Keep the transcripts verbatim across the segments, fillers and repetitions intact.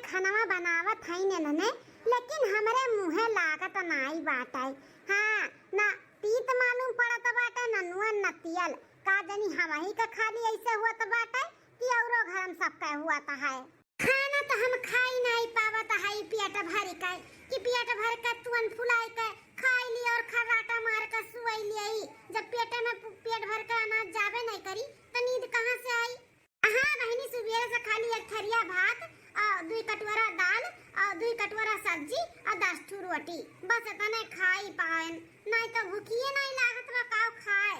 खनवा बनावत हईन एन्हने, लेकिन हमरे मुँहे लागत नाई बाटइ। हाँ, ना तीत मालूम पड़त बाटइ, ना नून, ना तियल। का जनी हमहीं का खाली अइसे होत बाटइ कि औरो घर में सबके होत है। खाना त हम खाई नाई पावत हई पेट भरि के, कि पेट भरि के तुअन फुलाई के खाई ली और खर्राटा मार के सुअई लियई। जब पेटे में पु-, पेट भरि के अनाज जाबे नाई करी, त नींद कहाँ से आई? हाँ बहिनी, सुबेरे से खाली एक थरिया भात, आ, दुई कटोरा दाल, आ, दुई कटोरा सब्जी, आ, दस ठू रोटी, बस एतने खाई पाएन, नाई त भूखिए नाई लागत बा, काव खाए?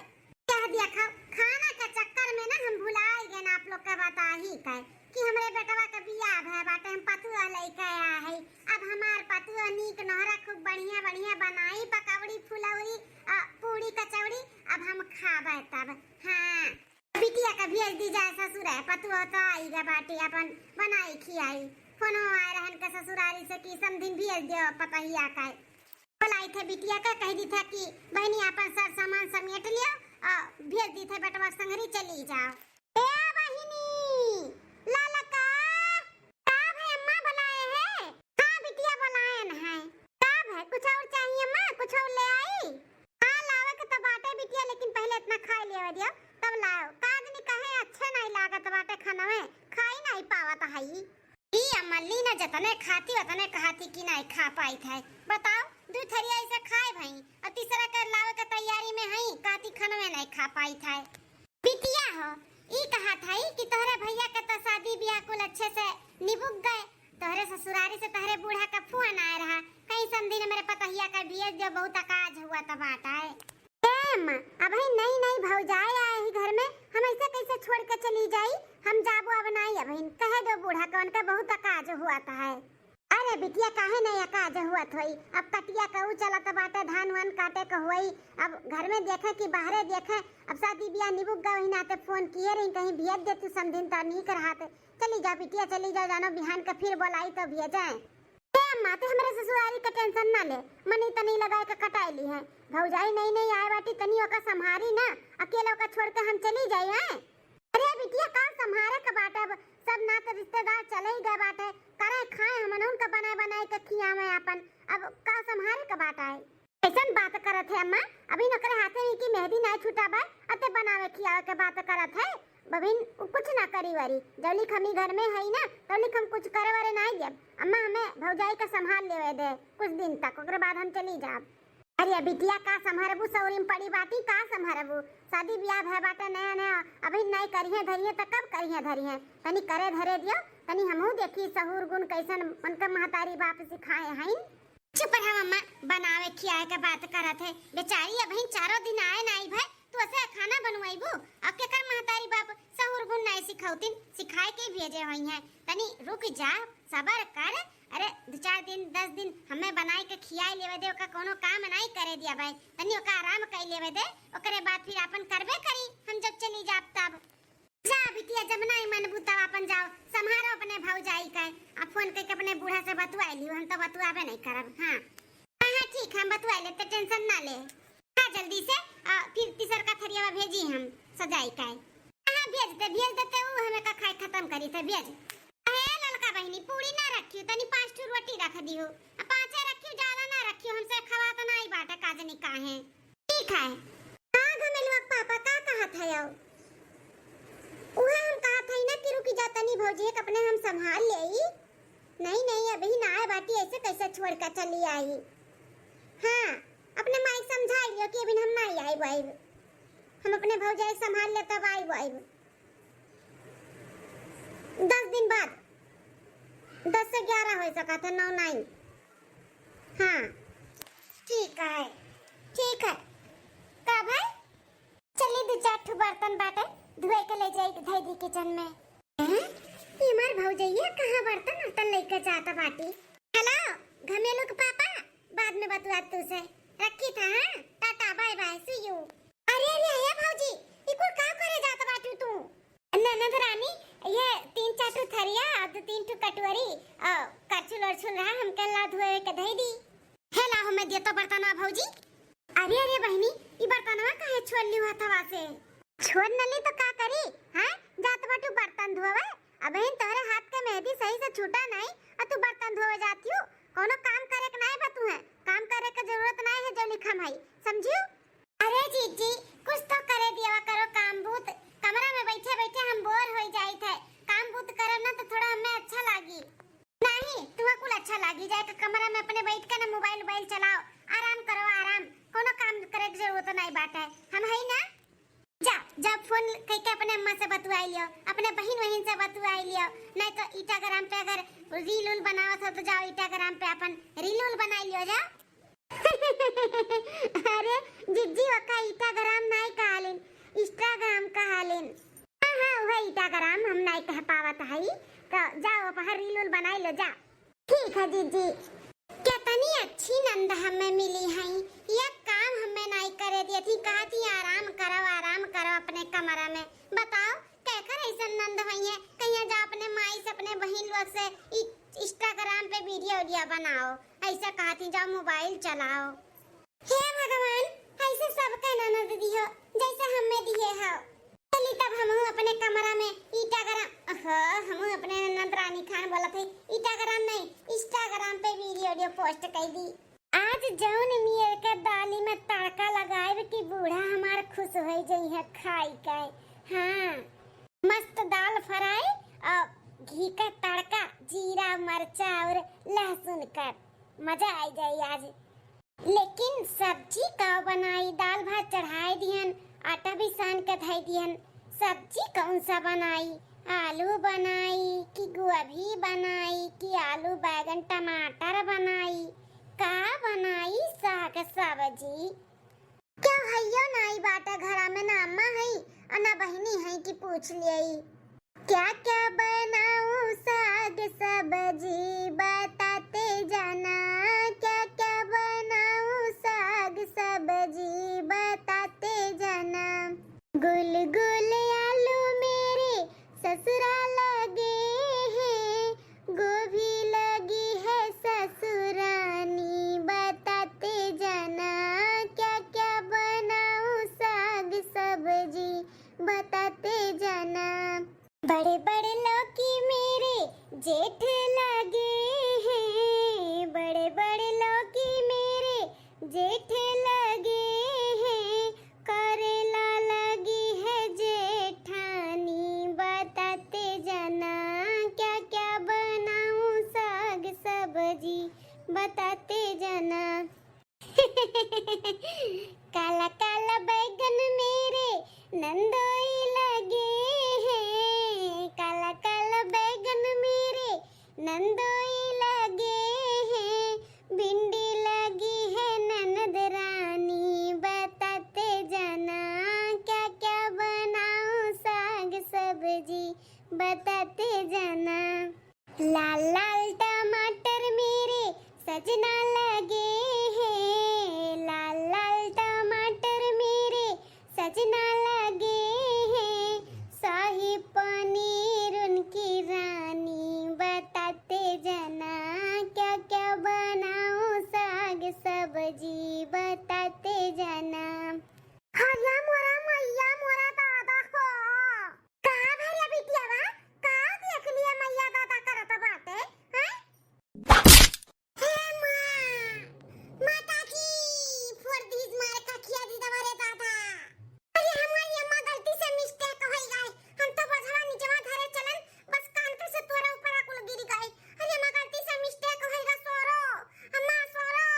कह दिया खा-, खाना के चक्कर में ना हम भुलाई गए ना आप लोग के बताही के कि हमरे बेटवा के बियाह भए बाटे, हम पतुआ लइके आए हई। अब हमार पतुआ नीक नोहरा खूब बढ़िया बढ़िया बनाई, पकौड़ी फुलौड़ी, आ, पूड़ी कचौड़ी, अब हम खाबे तब। हाँ, बिटिया के भेज दी जाए ससुरे, पतुआ तो आई गा बाटे, अपन बनाई खियाई। फोनो आए रहन के ससुरारी से कि समधिन भेज दियो पतहिया के। बोलाई थे बिटिया के, कह दी थे कि बहिनी आपन सर सामान समेट लियो और भेज दी थे बेटवा संगरी चली जाओ। ए बहिनी, ललका, का भे अम्मा बुलाए हैं? हाँ बिटिया बुलाए न है। का भे, कुछ और चाहिए अम्मा? कुछ और ले आई? हाँ लावे के तो बाटे बिटिया, लेकिन पहले इतना खाई लेवे दियो, तब लाओ। का जनी कहे अच्छे नहीं लागत बाटे खनवे, खाई नहीं पावत हई। ई अम्मा लीना जतने खाती ओतने कहती कि नाई खा पाइत है। बताओ, दू थरिया ऐसे खाए भई और तीसरा कर लावे के तैयारी में हई, कहती खनवे नाई खा पाइत है। बिटिया हो, ई कहत हई कि तोहरे भैया के तो शादी ब्याह कुल अच्छे से निबुक गए, तोहरे ससुरारी से तोहरे बूढ़ा का फोन आए रहा, कहीं समधी ने मेरे पतहिया का भेज दियो, बहुत अकाज हुआ त बात है। ए अम्मा, अबहिन नई नई भौजाई आए ही घर में, हम ऐसे कैसे छोड़ के चली जाई? हम जाबो अब नाई, अबहिन कहे दो बूढ़ा कवन का बहुत अकाज हुआ त है। अरे बिटिया, काहे नहीं अकाज हुआ त होई? अब कटिया कहू चलत बाटे, धान वान काटे क होई, अब घर में देखे कि बाहरे देखे, अब शादी ब्याह निबुक गए ही नाते फोन किए रही, कहीं भेज दे तू समधिन त नीक रहत। चली जा बिटिया, चली जा, जानो बिहान का फिर बोलाई तो भेजे। ए अम्मा, ते हमरे ससुरारी के टेंशन ना ले, मनी तनी लगाए के कटाई ली है। भौजाई नई नई आए बाटी, तनी ओका संभारी ना, अकेले ओका छोड़ के हम चली जाई हैं? अरे बिटिया, का संभारे के बाटे, अब सब नात रिश्तेदार चले ही गए बाटे, करे खाए हमन उनका बनाए बनाए के खियावे आपन, अब का संभारे के बाटे? कैसन बात करत है अम्मा? अभी ओकरे हाथे में की मेहंदी नाई छूटा बा, अते बनावे खियावे के बात करत है। बबिन, उ कुछ ना करी वरी। जौलिक हम ई घर में हई ना, तौलिक हम कुछ करे वरे नाई देब। अम्मा, हमें भौजाई का संभाल लेवे दे कुछ दिन तक, ओकरे बाद हम चली जाब। अरे बिटिया, का संभरबू? सौरी में पड़ी बाटी, का संभरबू? शादी ब्याह भय बाटे नया नया, अभी नाई करिहे धरिहे त कब करिहे धरिहे? तनी करे धरे दियो, तनी हमहू देखी सहूर गुण कैसन उनके महतारी बाप सिखाए हईन। चुप रहा मम्मा, बनावे खियाए के बात करत है। बेचारी अबहिन चारों दिन आए नाई भय, तू ऐसे खाना बनवाइबू? अब केकर महतारी बाप सहूर गुण नाई सिखौतिन, सिखाए के भेजे होई हैं। तनी रुक जा, सबर कर। अरे दो चार दिन, दस दिन हमें बनाए के खियाए लेवे दे, ओका कोनो काम नाई करे दिया भाई, तनी ओका आराम कर लेवे दे, ओकरे बाद फिर आपन करबे करी, हम जब चली जाब तब। जा बिटिया, जब नाई मनबू तब आपन जाओ, संभारो अपने भौजाई का। आ फोन करके अपने बूढ़ा से बतुआ लियो, हम तो बतुआबे नहीं करब। हाँ हाँ, ठीक है, हम बतुआ लेते, टेंशन ना ले। खा जल्दी से, आ, फिर तीसर का थरियावा भेजी हम सजाई का। हाँ भेज दे, भेज देते, उ हमें का खाए खत्म करी थे, भेज। अहे ललका बहिनी, पूरी ना रखियो, तनी पाँच ठो रोटी रख दियो, आ पाँचे रखियो, ज्यादा ना रखियो, हमसे खवात नाई बाटे, का जनी काहे। ठीक है। हाँ घमेलुआ के पापा, का कहत है? उहे हम कहत हई ना कि रुकी जा तनी भौजी, एक अपने हम संभाल लेई। नहीं नहीं, अभी ना आए बाटी, ऐसे कैसे छोड़ के चली आई? हाँ, अपने माई के समझा लियो कि अभी हम ना आई आइब। हम अपने भौजाई संभाल ले तब आइब आइब। दस दिन बाद, दस से ग्यारह हो सकत है, नौ नाई। हाँ ठीक है, ठीक है। का भाई, चली दू चार ठो बर्तन बाटे, धोए के ले जाई, धई दी किचन में। हैं? ये हमार भौजैया कहाँ बर्तन उर्तन लेके जाता बाटी? हेलो घमेलू के पापा, बाद में बतुआ तू से, रखी था। हाँ टाटा, बाय बाय, सी यू। अरे अरे अरे भौजी, ई कुल का करे जात बाटू तू? ननद रानी, ये तीन चार ठो थरिया और दो तीन ठो कटोरी और करछुल उरछुल रहा, हमके ला धोए के धई दी। हे ला, हमें दे तो बर्तनवा भौजी। अरे अरे बहिनी, ई बर्तनवा काहे छोड़ ली हथवा से? छोड़ न ली तो का करी, हैं? जात बाटू बर्तन धोवे, अबहिन तोहरे हाथ के मेहंदी सही से छूटा नहीं, कोनो काम करे के नाई बा तुहे, काम करे के जरूरत नाई है जो लिखम है, समझियो? अरे जीजी, कुछ तो करे दिया करो काम बूत। कमरा में बैठे बैठे हम बोर हो जाइत है। काम बूत करब ना तो थोड़ा हमें अच्छा लागी। नहीं, तुम्हें कुल अच्छा लागी जाए के कमरा में अपने बैठ के ना मोबाइल वोबाइल चलाओ, आराम करो आराम। कोनो काम करे के जरूरत नहीं बाटे, हम है ना। जा, जा फोन करके अपने अम्मा से बतुआई लियो, अपने बहिन वहिन से बतुआई लियो। नहीं तो Instagram पे अगर रील उल बनावत हो तो जाओ Instagram पे अपन रील उल बनाई लियो जा। अरे जिज्जी, ओका Instagram नाई कहालिन, Instagram कहालिन। हाँ हाँ, वह Instagram हम नाई कह पावत हई, तो जाओ अपन रील उल बनाई लो जा। ठीक है जीजी। कितनी अच्छी नंद हमें मिली हैं, ये काम हमें नाई करे दिया थी, कहा थी आराम करो, आराम करो अपने कमरा में। बताओ केकर ऐसन नंद हुई है, कहिया जा अपने माई से, अपने बहिन लोग से इ-, Instagram पे वीडियो वीडियो बनाओ, ऐसे कहा थी जाओ मोबाइल चलाओ। हे भगवान, ऐसे सबके ननद दिहो, जैसे हमें दिए हो। चली तब हमहू अपने कमरा में Instagram, ओहो, हमहू अपने ननद रानी खान बोलत है, Instagram नहीं, Instagram पे वीडियो वीडियो पोस्ट कर दी। आज जौन मेर के दाली में तड़का लगाए कि बूढ़ा हमार खुश हो जइहे खाई के। हाँ, मस्त दाल फ्राई और घी का तड़का, जीरा, मरचा और लहसुन का, मजा आ जाई आज। लेकिन सब्जी का बनाई? दाल भात चढ़ाए दिहन, आटा भी सान के धई दिहन। सब्जी कौन सा बनाई? आलू बनाई कि गोभी बनाई कि आलू, बैगन, टमाटर बनाई? का बनाई? साग सब्जी। क्यों हइयो नाई बाटे घरा में, ना अम्मा हई और ना बहिनी हई कि पूछ लियई। क्या क्या बनाऊं साग सब्जी बताते जाना, क्या क्या बनाऊं साग सब्जी बताते जाना। गुल गुल आलू मेरे ससुरा लगे हैं, गोभी लगी है ससुरानी बताते जाना, क्या क्या बनाऊं साग सब्जी बताते जाना। बड़े बड़े लौकी मेरे जेठ लगे हैं, बड़े बड़े लौकी मेरे जेठ लगे हैं, करेला लगी है जेठानी बताते जाना, क्या क्या बनाऊं साग सब्जी बताते जाना। काला काला बैगन मेरे नंदोई लगे हैं, काला काला बैगन मेरे नंदोई लगे हैं, भिंडी लगी है ननद रानी बताते जाना, क्या क्या बनाऊं साग सब्जी बताते जाना। लाल लाल टमाटर मेरे सजना लगे हैं, लाल लाल टमाटर मेरे सजना लगे हैं, शाही पनीर उनकी रानी बताते जाना, क्या क्या बनाऊं साग सब्जी बताते जाना। हरिया मोरा मैया मोरा दादा हो। का भैया बिटिया बा? का देख लिया मैया दादा करत बाटे, हैं? हे माँ, माता की फोड़ दीज मार का खिया दी दवा रे दादा। अरे हमारी अम्मा गलती से मिस्टेक हो गई, हम तो बजवा निचवा धरे चलन, बस कान पे से तोरा ऊपर कुल गिर गए। अरे अम्मा गलती से मिस्टेक हो गई सोरो, अम्मा सोरो।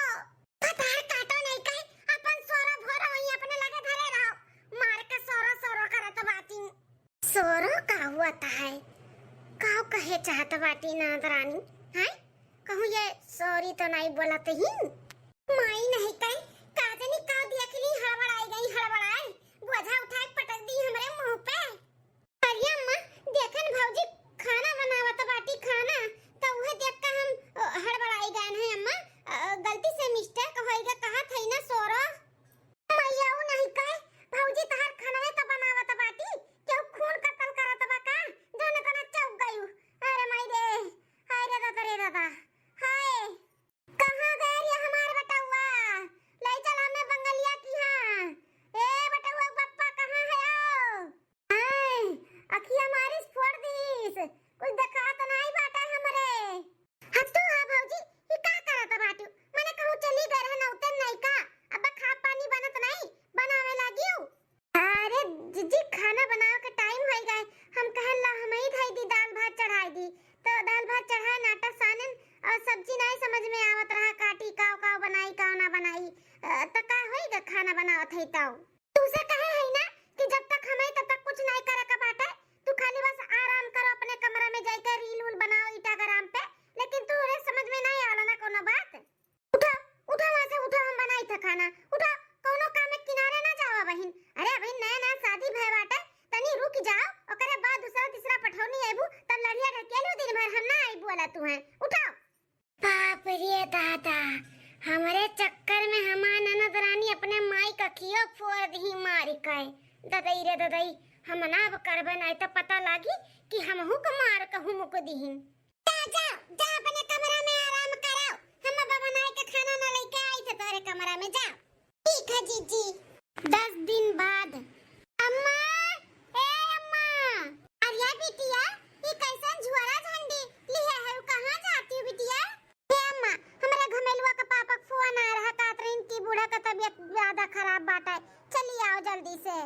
कपार काटो नहीं कहे, अपन सोरो भोरो वही अपने लगे धरे रहो, मार के सोरो सोरो करत बाती। सोरो का हुआ था है? का कहे चाहत बाटी ननद रानी? हैं? कहूँ ये सॉरी तो नहीं बोलत ही? माई नहीं कहे, का जानी का देख ली, हड़बड़ाई गई, हड़बड़ाई। बोझा उठाए पटक दी हमरे मुंह पे। अरे अम्मा, देखन भौजी खाना बनावत बाटी खाना, तो उहे देख के हम, अ, हड़बड़ाई गए हैं अम्मा। अ, गलती से मिस्टेक होई गए, कहा थई ना सोरो। मैया ऊ नहीं कहे, भौजी तहार खानवे तो बनावत बाटी, केहू खून कत्ल करत बा का? जौने तना चौक गयू। अरे माई रे, हाय रे दादा रे दादा, हाय। कहाँ गए रे हमार चढ़ाई दी। तो दाल भात चढ़ाए, आटा सानेन, और सब्जी नाई समझ में आवत रहा, काटी काव काव बनाई, काव ना बनाई। अ, त का होई ग खाना बनावत है तौ? तुसे कहे है ना कि जब तक हम है तब तक कुछ नाई करे के बाटे, तू खाली बस आराम करो अपने कमरा में जाइके reel उल बनाओ Instagram पे, लेकिन तू रे समझ में नाई आवला ना कोनो बात। उठा, उठा वहाँ से, उठा, हम बनाई था खाना। उठा, कौनो काम में किनारे ना जावा बहिन। अरे बहिन, नया नया शादी भय बाटे, तनी रुक जाओ, ओकरे बाद दूसरा तीसरा पठौनी अइबू, तब लड़िया ढकेलू दिन भर, हम ना अइबू वाला तू है। उठाओ। बाप रे दादा, हमरे चक्कर में हमार ननद रानी अपने माई का खियो फोड़ दही मारी कहे। ददई रे ददई, हम ना अब करबे, नहीं तो पता लागी कि हमहू को मार के हुमुक दीही। जा, जा, जा अपने कमरा में आराम कराओ। हम अब बनाए के खाना ना लेके आई थे तोरे कमरा में, जा। ठीक है जीजी। दस दिन बाद। अम्मा, ए अम्मा। अरे बिटिया, ई कैसन झुआरा झंडी लिहे है, कहाँ जाती हो बिटिया? ए अम्मा, हमरा घमेलुआ के पापा के फोन आ रहा, कहत रहिन कि बूढ़ा का तबीयत ज्यादा खराब बाटे, चली आओ जल्दी से।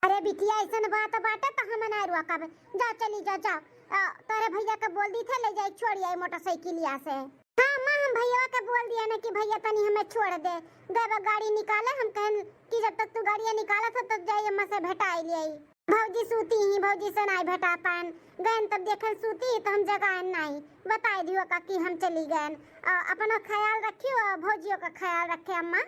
अरे बिटिया, ऐसन बात बाटे त हम ना रुकब। जा, चली जा, जा। अ, तोरे भैया के बोल दी थे, ले जाई, छोड़ आई मोटरसाइकिलिया से। हाँ माँ, हम भैया के बोल दिया ना कि भैया तनी हमें छोड़ दे। गए बा गाड़ी निकाले, हम कहन कि जब तक तू गाड़िया निकालत हो तब जाई अम्मा से भेटाई लियाई। भौजी सूती ही, भौजी से नाई भेटा पाएन। गएन तब देखन सूती ही तो हम जगाएन नाई। बताई दियो का कि हम चली गएन। अ, अपना ख्याल रखियो और भौजियों का ख्याल रखे अम्मा।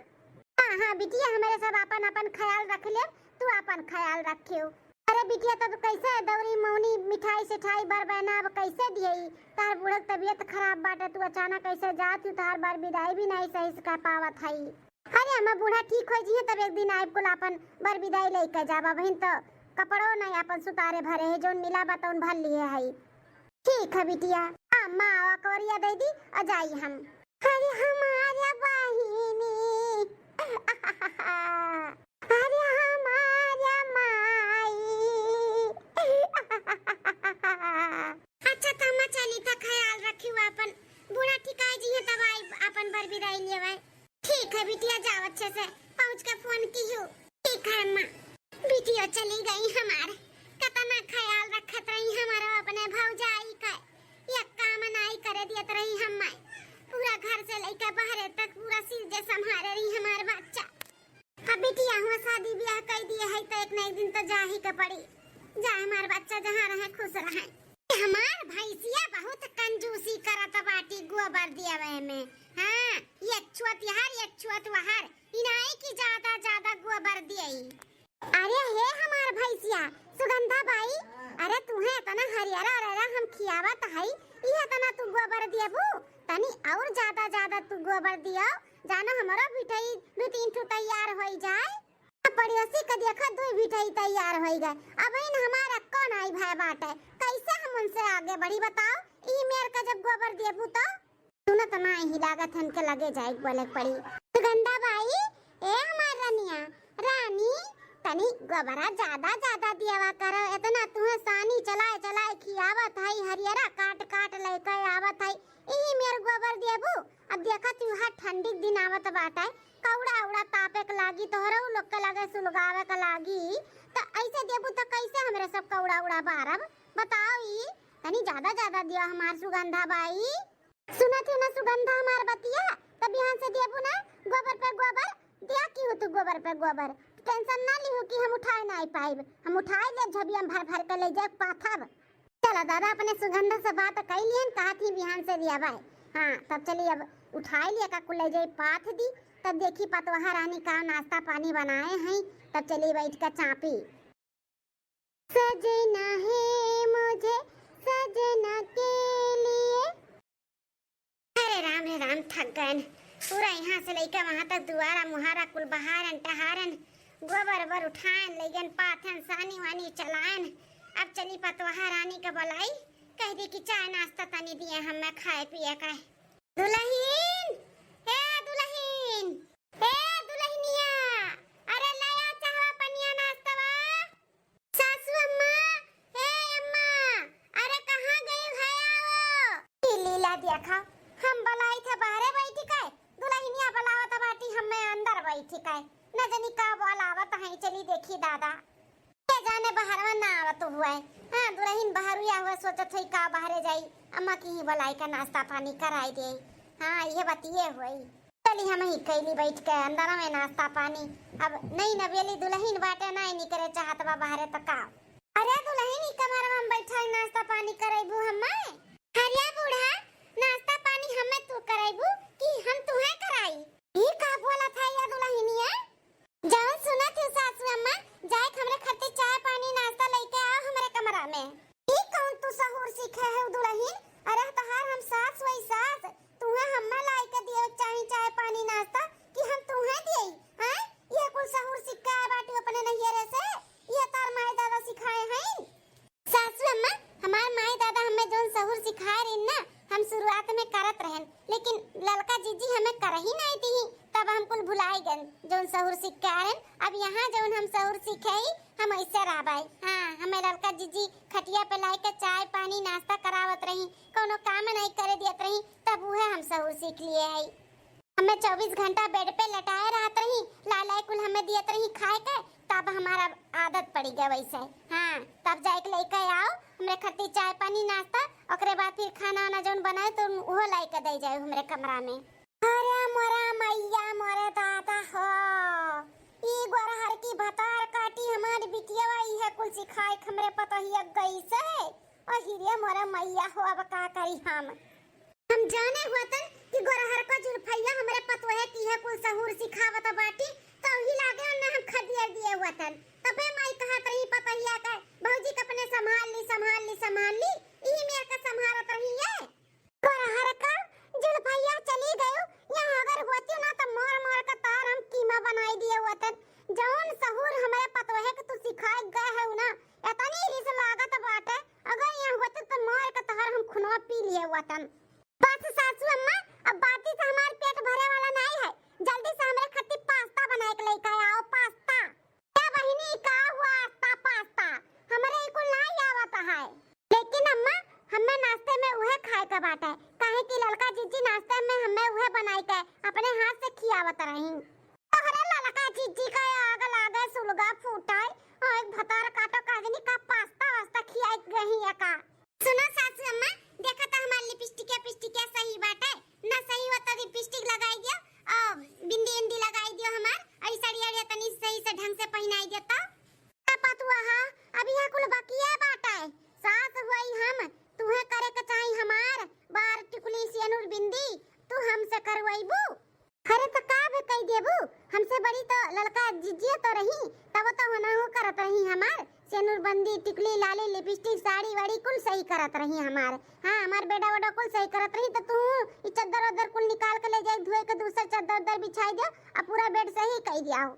हाँ, हाँ, बिटिया, हमरे सब आपन, आपन ख्याल रख लेब, तू आपन ख्याल रखियो। अरे बिटिया, तब कैसे दौरी मौनी, मिठाई सिठाई, बर बैना अब कैसे दियई? तहार बूढ़क तबीयत खराब बाटे, तू अचानक कैसे जात हू, तहार बर विदाई भी नहीं सही से कर पावत हई। अरे, हमार बूढ़ा ठीक हो जिहे, तब एक दिन आइब कुल आपन बर विदाई लेके जाबा। बहिन, तो कपड़ो नहीं आपन सुतारे भरे है, जौन मिला बा तौन भर लिए हई। ठीक है बिटिया। हाँ, माँ, अकवरिया दे दी और जाई हम। अरे हमार बहिनी, अरे हमार माई। अच्छा, त अम्मा चली, त ख्याल रखियो आपन, बूढ़ा ठिकाई जिहे तब आई आपन बर विदाई लेवे। ठीक है बिटिया, जाओ अच्छे से, पहुँच के फोन कियो। ठीक है अम्मा। बिटिया चली गई हमार, कतना ख्याल रखत रही हमारो अपने भौजाई का, एक काम नाई करे दियत रही हम्मे। पूरा घर से लइके बहरे तक पूरा सिर जे संभारे रही हमार बच्चा। अब बिटिया हुआ शादी ब्याह कई दिए है तो एक न एक दिन तो जा ही के पड़ी। जा हमार बच्चा जहाँ रहे खुश रहे। हमार भैंसिया बहुत कंजूसी करत बाटी गोबर दियावे में। हाँ, एक छुअत यहर, एक छुअत वहर, इनाई की ज्यादा ज्यादा गोबर दियई। अरे हे हमार भैंसिया सुगंधा बाई, अरे तुहे इतना हरियरा हरियरा हम खियावत हई, इहे तना तू गोबर दियबू, तनी और ज्यादा ज्यादा तू गोबर दियो, जानो हमरो बिटई दू तीन ठो तैयार होई जाए। पड़ोसी के देखा, दुई बिटई तैयार होई गए। अब इन हमारा कौन आई भाई बाटे, कैसे हम उनसे आगे बढ़ी बताओ? ई मेर का जब गोबर देबू तो सुनत नाही लागत हन के लगे जाए के बोले के पड़ी। सुगंधा बाई, ए हमार रनिया, रानी, तनी गोबरा ज्यादा ज्यादा दियावा करो, इतना तुहे सानी चलाए चलाए खियावत हई, हरियरा काट काट लेके आवत हई, ई मेर गोबर देबू? अब देखा तू हर ठंडी के दिन आवत बाटे, कौड़ा उड़ा तापे के लागी, तोहरो लोग के लगे सुलगावे के लागी, त ऐसे देबू त कैसे हमरे सब कौड़ा उड़ा बारब? बताओ ई, तनी ज्यादा ज्यादा दिया हमार सुगंधा बाई। सुनत हो ना सुगंधा हमार बतिया, त बिहान से देबू ना गोबर पे गोबर, दिया की हो तू गोबर पे गोबर। टेंशन ना लिहो कि हम उठाए ना आई पाइब, हम उठाए लेब झबिया में भर भर के ले जाए पाथब। चला दादा, अपने सुगंधा से बात कई लिहन, कहत ही बिहान से दिया बाय। हाँ, तब चली अब उठाई लिया का कुल ले जाई पाथ दी, तब देखी पतोहा रानी का नाश्ता पानी बनाए हैं, तब चली बैठ के चापी। सजना है मुझे सजना के लिए। अरे राम रे राम, थक गएन। पूरा यहाँ से लइके वहाँ तक दुआरा मुहारा कुल बहारन टहारन, गोबर ओबर उठाएन, लइगन पाथन, सानी वानी चलाएन। अब चली पतोहा रानी के बुलाई, कह दी कि चाय नाश्ता तनी दिए हमें खाए पिए का। दुलहिन, ए दुलहिन, ए दुलहिनिया, अरे लाया चाहवा पनिया नाश्तवा। सासू अम्मा, ए अम्मा, अरे कहाँ गई भया हो? ई लीला देखा, हम बुलाई थे बाहरे बैठी के, दुलहिनिया बुलावत बाटी हमें अंदर बैठी के, न जनी का बुलावत है, चली देखी दादा। ए जा अने बहरवा ना आवत हुए। हाँ, दुलहिन बहरुआ हुए, सोचत हुई का बहरे जाई, अम्मा की ही बोलाई का नाश्ता पानी कराई दे। हाँ, इहे बतिये हुई। चली हम ही कैली बैठ के अंदर में नाश्ता पानी। अब नई नवेली दुलहिन बाटे, ना निकरे चाहत बा बहरे त का। अरे दुलहिन, ई कमरवा में बैठा नाश्ता पानी करैबू हम्मे? अरे बूढ़ा, नाश्ता पानी हम्मे तू करैबू कि हम तुहे कराई? ई का बोलत है ये दुलहिनिया? जौन सुनत हूँ सासू अम्मा, जाए के हमरे खातिर चाय पानी नाश्ता लेके आओ हमरे कमरा में। ई कौन तू सहूर सीखे है दुलहिन? अरे तहार हम सास वही सास, तुहे हम्मे लाई के दियो चाही चाय पानी नाश्ता कि हम तुहे दियई? हैं? ये कुल सहूर सीख के आए बाटू अपने नैहरे से? ये तार माई दादा सिखाए हैं? सासू अम्मा, हमार माई दादा हमें जौन सहूर सिखाए रहिन ना, हम शुरुआत में करत रहन, लेकिन ललका जीजी हमें करही नाई दिही, तब हम कुल भुलाई गन जौन सहूर सीख के आए रहन। अब यहाँ जौन हम सहूर सीखे ही, हम ऐसे रहबाई। हाँ, हमें ललका जीजी खटिया पे लाई के चाय पानी नाश्ता करावत रही, कौनो काम नहीं करे दियत रही, तब उहे हम सहूर सीख लिए हई। हमें चउबीस घंटा बेड पे लेटाए रहत रही, लाई लाई कुल हमें दियत रही खाए के, तब हमारा आदत पड़ी गए वैसे। हाँ, तब जाए के लेके आओ हमरे खातिर चाय पानी नाश्ता, ओकरे बाद फिर खाना वाना जौन बनाए तो उहो लाई के दे जाए हमरे कमरा में। अरे मोरा मैया, मोरे दादा हो, ई गोरहर की भतार काटी हमार बिटिया, इहे कुल सिखाए के हमरे पतोहिया गई से। अहिरे मोरे मैया हो, अब का करी हम? हम जाने हुअतन कि गोरहर का जुल्फैया हमरे पतोहे की है कुल सहूर सिखावत बाटी, तो ही लागे न हम खदियर दिए हुअतन। तबे माई कहत रही पतोहिया के, "भौजी के अपने संभाल ली, संभाल ली, संभाल ली," इही में के संभालत रही है। गोरहर का जुल्फैया चली गयो, यहाँ अगर होती ना तो मार मार के तार हम कीमा बनाई दिए हुअतन। जौन सहूर हमरे पतोहे के तू सिखाए गए है ना, इतनी रिस लागत बाटे, अगर यहाँ होती तो मार के तहार हम खुनवा पी लिए हुअतन। बस सासू अम्मा, अब बाती से हमार पेट भरे वाला नाई है। जल्दी से हमरे खातिर पास्ता बनाए के लेके आओ, पास्ता। ए बहिनी, का हुआ आस्ता पास्ता? हमरे ई कुल नाई आवत है। लेकिन अम्मा, हमें नाश्ते में उहे खाए के बाटे, काहे कि ललका जीजी नाश्ते में हमें उहे बनाई के अपने हाथ से खियावत रही। तोहरे ललका जीजी का आग लागे, सुलगा फूटे, और एक भतार काटो काजनी का पास्ता वास्ता खियाई गही है का? सुनो सासू अम्मा, देखा तो हमार लिपस्टिक, पिस्टिक सही बाटे, ना सही हो तो लिपस्टिक लगाई दियो, और बिंदी इंदी लगाई दियो हमार, और ई साड़ी आड़ी तनी सही से ढंग से पहिनाई दियो तो। ए पतुआ हा, अब यह कुल बकिया बाटे, सास हुई हम, तुहे करे के चाही हमार, बार टिकुली सेनुर बिंदी, तू हमसे करवैबू? अरे तो का भी कह देबू, हमसे बड़ी तो ललका जिज्जिया तो रही, तब तो होना हो करत रही हमार। सेनुर बंदी, टिकुली, लाली, लिपस्टिक, साड़ी वाड़ी कुल सही करत रही हमार। हाँ, हमार बेडा वेडा कुल सही करत रही, तो तू ई चद्दर उद्दर कुल निकाल के ले जाए, धोए के दूसर चद्दर उद्दर बिछाई दे, आ पूरा बेड सही कई दिया हो।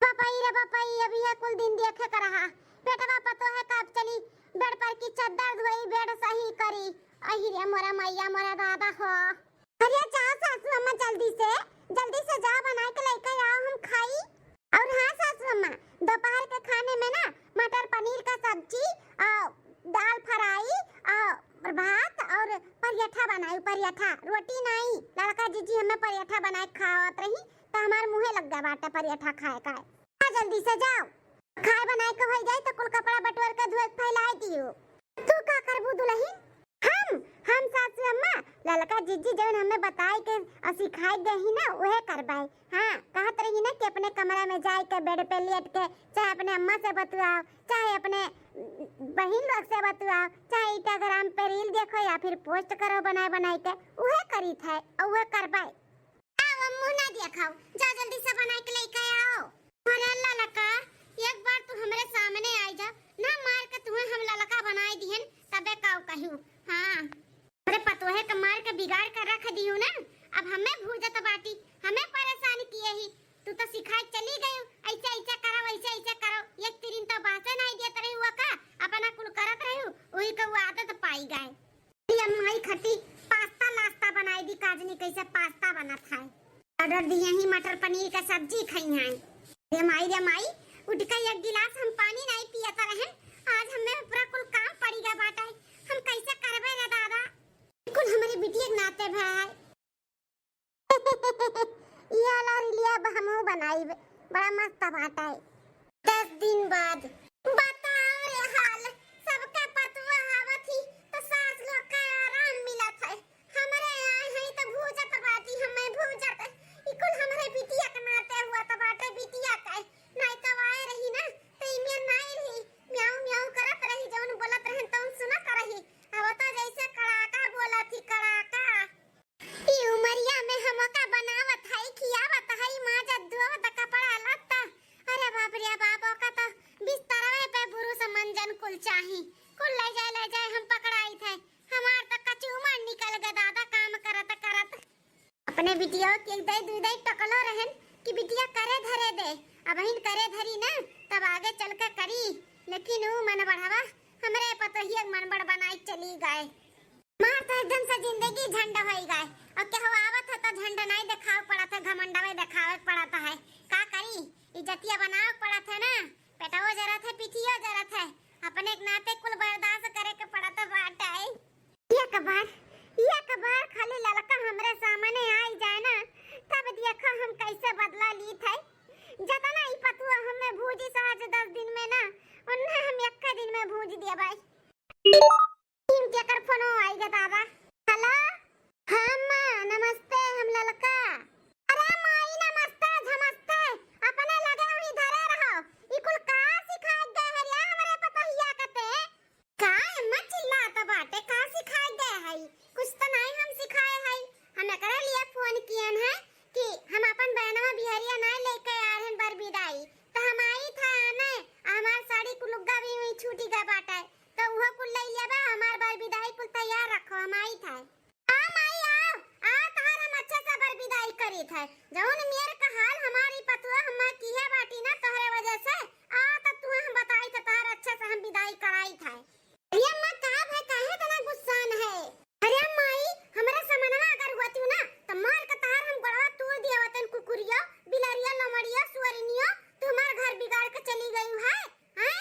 बापाई रे बापाई, अब यह कुल दिन देखे के रहा। बेटवा पतोहे का अब चली बेड पर की चद्दर धोई, बेड सही करी। अही रे मोरा मैया, मोरा दादा हो। अरे जाओ सासू अम्मा, जल्दी से, जल्दी से जाओ, बनाए के लेके आओ, हम खाई। और हाँ सासू अम्मा, दोपहर के खाने में ना मटर पनीर का सब्जी, आ, दाल फ्राई, आ, और भात और पराठा बनाई, पराठा, रोटी नहीं। ललका जीजी हमें पराठा बनाए खावत रही, तो हमार मुँहे लग गया बाटे पराठा खाए का। आ, जल्दी से जाओ, खाए बनाए के हो जाए तो कुल कपड़ा बटोर के धोए के फैलाए दियो। तू का करबू दुलहिन? हम, हम सासू अम्मा, ललका जिज्जी जौन हमें बताए के और सिखाए गई ना, उहे करबाई। हाँ, कहत रही ना कि अपने कमरा में जाए के बेड पे लेट के चाहे अपने अम्मा से बतुआओ, चाहे अपने बहिन लोग से बतुआओ, चाहे Instagram पे reel देखो या फिर post करो बनाए बनाए के, उहे करी थे और उहे करबाई। आओ, अब मुँह ना दिया खाओ, जा जल्दी से बनाए के लेके आओ। अरे ललका, एक बार तू हमरे सामने आई जा, ना मार के तुम्हें हम ललका बनाए दिहन, तबे काऊ कहू। हाँ, अरे पतोहे के मार के बिगाड़ के रख दिहू ना, अब हमें भूजत बाटी, हमें परेशान किए ही। तू तो सिखाए चली गयू, ऐसे ऐसे करो, ऐसे ऐसे करो, एक तिरिन तो बासे नहीं देत रही हुआ का, अपना कुल करत रही, वही का वो आदत पाई गए। या माई खटी पास्ता नाश्ता बनाई दी, काजनी कैसे पास्ता बनत है। Order दिए ही मटर पनीर का सब्जी खाई हैं। रे माई, रे माई, उठ के एक गिलास हम पानी नहीं पियत रहन, आज हमें पूरा कुल काम पड़ी गया बाटे, हम कैसे करबे रे दादा? कुल हमारे बिटिया के नाते भाई। ये वाला रीलिया अब हमहू बनाइब, बड़ा मस्त बाटे। दस दिन बाद। बता अपने बिटिया के एक दाई दुई दाई टकलो रहन कि बिटिया करे धरे दे, अबहिन करे धरी ना, तब आगे चल के करी। लेकिन ऊ मन बढ़वा हमरे पतोहिया के मन बढ़ बनाई चली गए। मार तो एकदम से जिंदगी झंड होई गए। और केहू आवत है तो झंड नहीं देखावे पड़त है, घमंडवे देखावे पड़त है। का करी, इज्जतिया बनावे पड़त है ना, पेटवो जरत है, पीठियो जरत है, अपने के नाते कुल बर्दाश्त करे के पड़त बाटे। एक बार, एक बार खाली ललका हमरे सामने आई जाए ना, तब देखो हम कैसे बदला लीत है। जतना ई पतुआ हमें भूजी से आज दस दिन में ना, उन्हें हम एक दिन में भूज दिया भाई। टीम केकर फोनो आई गे दादा। हेलो, हाँ अम्मा, नमस्ते, हम ललका। अरे माई, नमस्ते, झमस्ते, अपने लगे हुई धरे रहो। ई कुल का सिखाए गए है रे हमरे पतोहिया कते? का अम्मा चिल्लात बाटे, का सिखाए गए है? कुछ तो नहीं हम सिखाए है, हम एकरे लिए फोन कियन है कि हम अपन बहनवा बिहरिया नहीं लेके आ रहन बर विदाई, तो हम आई था आने, हमार साड़ी कुलुग्गा भी वहीं छूटी गए बाटे, तो उहो कुल ले लेबे, हमार बर विदाई कुल तैयार रखो, हम आई था। आ माई, आओ, आओ, तहार हम अच्छे से बर विदाई करी थे। जौन मेर का हाल हमारी पतुआ हमार किहे बाटी ना तोहरे वजह से, आ, तो तुहे हम बताई थे, तहार अच्छे से हम विदाई कराई थे। अरे अम्मा, का भय, काहे इतना गुस्सान है? अरे माई, हमरे समनवा अगर होती ना, तो मार के तहार हम गोड़वा तोड़ दिया वतन, कुकुरिया, बिलरिया, लमड़िया, सुअरिनिया, तू हमार घर बिगाड़ के चली गई है, हैं?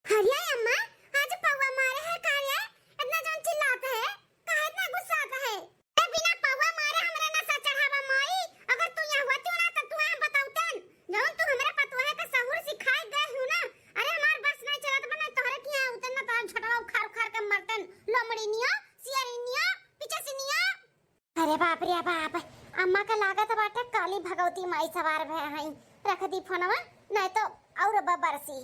अरे अम्मा, आज पौवा मारे है का रे? इतना जौन चिल्लात है, काहे इतना गुस्सात है? ए, बिना पौवा मारे हमरे नसा चढ़ावा माई, अगर तू यहाँ होती ना तो तू हम बताउतन। जौन तू हमरे पतोहे के सहूर सिखाए गए हो ना, अरे हमार बस नहीं चलत बा, नहीं तोहरे किहाँ उतन ना तोहर झोटवा उखाड़ उखाड़ के मरतन, लोमड़िनिया, सियरिनिया, पिचसिनिया। अरे बाप रे बाप, अम्मा का लागत बाटे काली भगवती माई सवार भय हई। रख दी फोनवा, नहीं तो और बबरसी।